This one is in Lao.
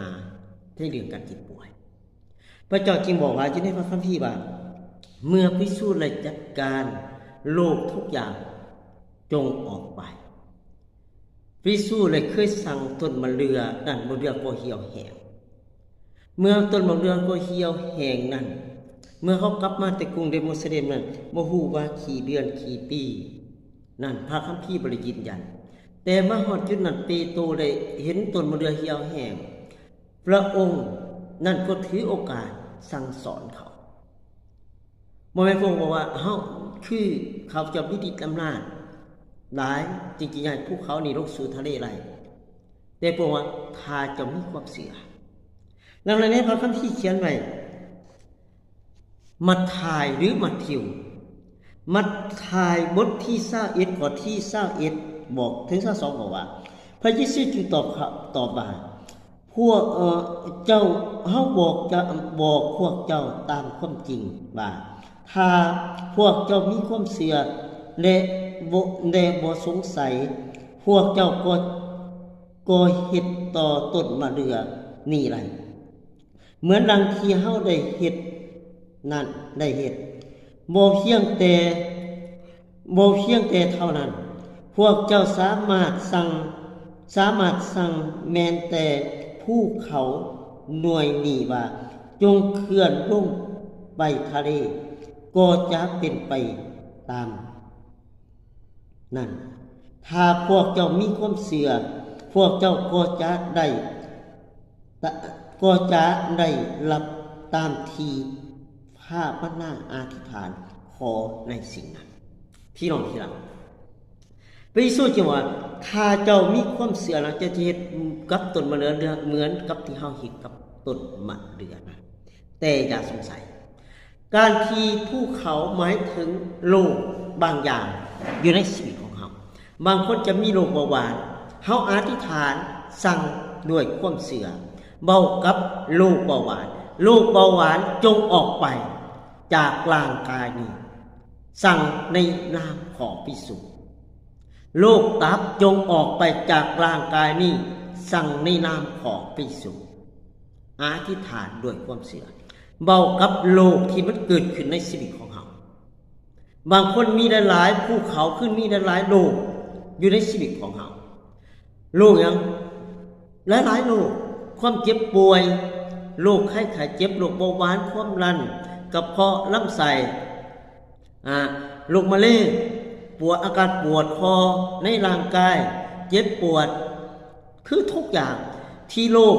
າໃນເລື່ອງການເຈັບປ່ວຍ. ພະເຈົ້າຈຶ່ງບອກວ່າ ຢູ່ໃນພະຄຳພີວ່າ ເມື່ອພະເຢຊູໄດ້ຈັດການໂລກທຸກຢ່າງ ຈົ່ງອອກໄປ. ພະເຢຊູໄດ້ເຄີຍສັ່ງຕົ້ນໝາກເດື່ອນັ້ນ ໝາກເດື່ອກໍຫ່ຽວແຫ້ງ. ເມື່ອຕົ້ນໝາກເດື່ອກໍຫ່ຽວແຫ້ງນັ້ນ ເມື່ອເຂົາກັບມາແຕ່ກຸງເຢຣູຊາເລັມນັ້ນ ບໍ່ຮູ້ວ່າກີ່ເດືອນກີ່ປີນັ້ນ ພະຄຳພີບໍ່ໄດ້ຢືນຢັນ. ແຕ່ມາຮອດຈຸດນັ້ນ ເປໂຕໄດ້ເຫັນຕົ້ນໝາກເດື່ອຫ່ຽວແຫ້ງ. ພະອົງນັ້ນກໍຖືໂອກາດສັ່ງສອນເຂົາ. ບໍ່ແມ່ນພະອົງບອກວ່າ ເຮົາ ຄືຂ້າພະເຈົ້າມີລິດອຳນາດຫຼາຍ ຈຶ່ງຈະຍ້າຍພູເຂົານີ້ລົງສູ່ທະເລໄດ້. ແຕ່ພະອົງວ່າ ຖ້າເຈົ້າມີຄວາມເຊື່ອ. ດັ່ງນັ້ນໃນພະຄຳພີຂຽນໄວ້ ມັດທາຍ ຫຼື ມັດທິວ ມັດທາຍບົດທີຊາວເອັດ ຂໍ້ທີຊາວເອັດ ບອກເຖິງຊາວສອງ ບອກວ່າ ພະເຢຊູຈຶ່ງຕອບ ຕອບວ່າ ພວກ ເອີ ເຈົ້າ ເຮົາບອກຈະ ບອກພວກເຈົ້າຕາມຄວາມຈິງວ່າ ຖ້າພວກເຈົ້າມີຄວາມເຊື່ອ ແລະ ບໍ່ ແລະ ບໍ່ສົງໄສ ພວກເຈົ້າກໍ ກໍເຮັດຕໍ່ຕົ້ນໝາກເດື່ອນີ້ໄດ້ ເໝືອນດັ່ງທີ່ເຮົາໄດ້ເຮັດນັ້ນ ໄດ້ເຮັດ. ບໍ່ພຽງແຕ່ ບໍ່ພຽງແຕ່ເທົ່ານັ້ນ, ພວກເຈົ້າສາມາດສັ່ງ ສາມາດສັ່ງແມ່ນແຕ່ພູເຂົາໜ່ວຍນີ້ວ່າ, ຈົ່ງເຄື່ອນລົງໄປທະເລ, ກໍຈະເປັນໄປຕາມ ນັ້ນ, ຖ້າພວກເຈົ້າມີຄວາມເຊື່ອ, ພວກເຈົ້າກໍຈະໄດ້ ກໍຈະໄດ້ຮັບຕາມທີ່ພາວະນາອະທິຖານຂໍໃນສິ່ງນັ້ນ. ພີ່ນ້ອງທີ່ຮັກ, ພະເຢຊູຈຶ່ງວ່າ, ຖ້າເຈົ້າມີຄວາມເຊື່ອແລ້ວ, ເຈົ້າຈະເຮັດກັບຕົ້ນໝາກເດືອເໝືອນກັບທີ່ເຮົາເຮັດກັບຕົ້ນໝາກເດືອນັ້ນ, ແຕ່ຢ່າສົງໄສ. ການທີ່ພູເຂົາໝາຍເຖິງໂລກບາງຢ່າງຢູ່ໃນຊີວິດຂອງເຮົາ. ບາງຄົນຈະມີໂລກເບົາຫວານ, ເຮົາອະທິຖານສັ່ງດ້ວຍຄວາມເຊື່ອ, ເວົ້າກັບໂລກເບົາຫວານ, ໂລກເບົາຫວານຈົ່ງອອກໄປຈາກຮ່າງກາຍນີ້, ສັ່ງໃນນາມຂອງພະເຢຊູ. ໂລກຕັບຈົ່ງອອກໄປຈາກຮ່າງກາຍນີ້, ສັ່ງໃນນາມຂອງພະເຢຊູ. ອະທິຖານດ້ວຍຄວາມເຊື່ອ, ເວົ້າກັບໂລກທີ່ມັນເກີດຂຶ້ນໃນຊີວິດຂອງເຮົາ. ບາງຄົນມີຫຼາຍໆພູເຂົາ, ຄືມີຫຼາຍໆໂລກຢູ່ໃນຊີວິດຂອງເຮົາ. ໂລກຫຍັງ? ຫຼາຍໆໂລກ, ຄວາມເຈັບປ່ວຍ, ໂລກໄຂ້ ໄຂ້ເຈັບ, ໂລກເບົາຫວານ, ຄວາມດັນ, ກະເພາະລຳໄສ້, ອາ, ໂລກມະເຮັງ, ປວດ, ອາການປວດຄໍ່ໃນຮ່າງກາຍ, ເຈັບປວດ, ຄືທຸກຢ່າງທີ່ໂລກ